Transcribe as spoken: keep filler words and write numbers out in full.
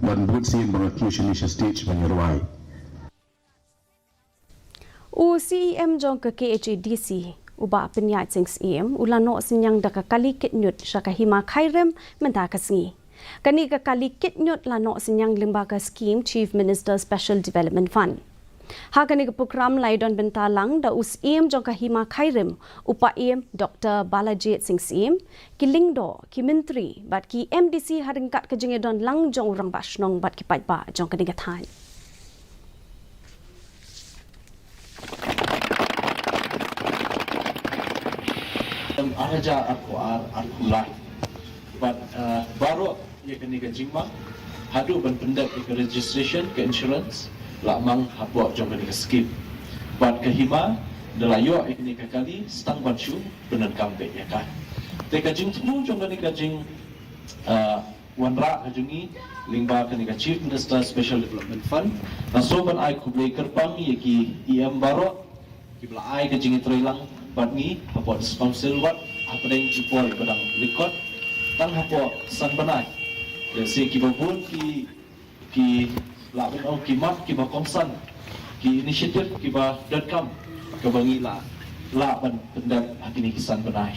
Ban bud sien ba nga kñia shane sha stage ban ïa rwai. U C E M jong ka K H A D C, u Bah Pynïaid Sing Syiem, u la noh synñiang da ka kali kit ñiut sha ka Hima Khyrim mynta ka sngi. Kane ka kali kit ñiut la noh synñiang lyngba ka skhim Chief Minister Special Development Fund. Ha kane ka prokram la ïadon bynta lang da u Syiem jong ka Hima Khyrim, u Paiem Doctor Balajied Sing Syiem, ki lyngdoh, ki myntri bad ki M D C ha ryngkat ka jingïadon lang jong u Rangbah Shnong bad ki paidbah jong kane ka thaiñ. Em, ar hajar arphew ar, arphew lai. Bad, eh, baroh ïa kane ka jingma haduh ban pyndep ïa ka registration, ka insurance, la mang hapoh jong kane ka skhim. Bad ka Hima da la ïoh ïa kane ka kali stang ban shu pyndonkam beit ïa ka. Te ka jingthmu jong kane ka jing, eh, wanrah ka jong ngi lyngba kane ka Chief Minister Special Development Fund, nga sngew ban ai khublei kyrpang ïa ki E M baroh kiba la ai ka jingïatreilang bad ngi hapoh District Council wat hapdeng ki por ba dang lyngkot tang hapoh san bnai. Lehse kiba bun ki, ki lah ban ong ki mat kiba kongsan, ki initiative kiba donkam kaba ngi lah, lah ban pyndep ha kine ki san bnai.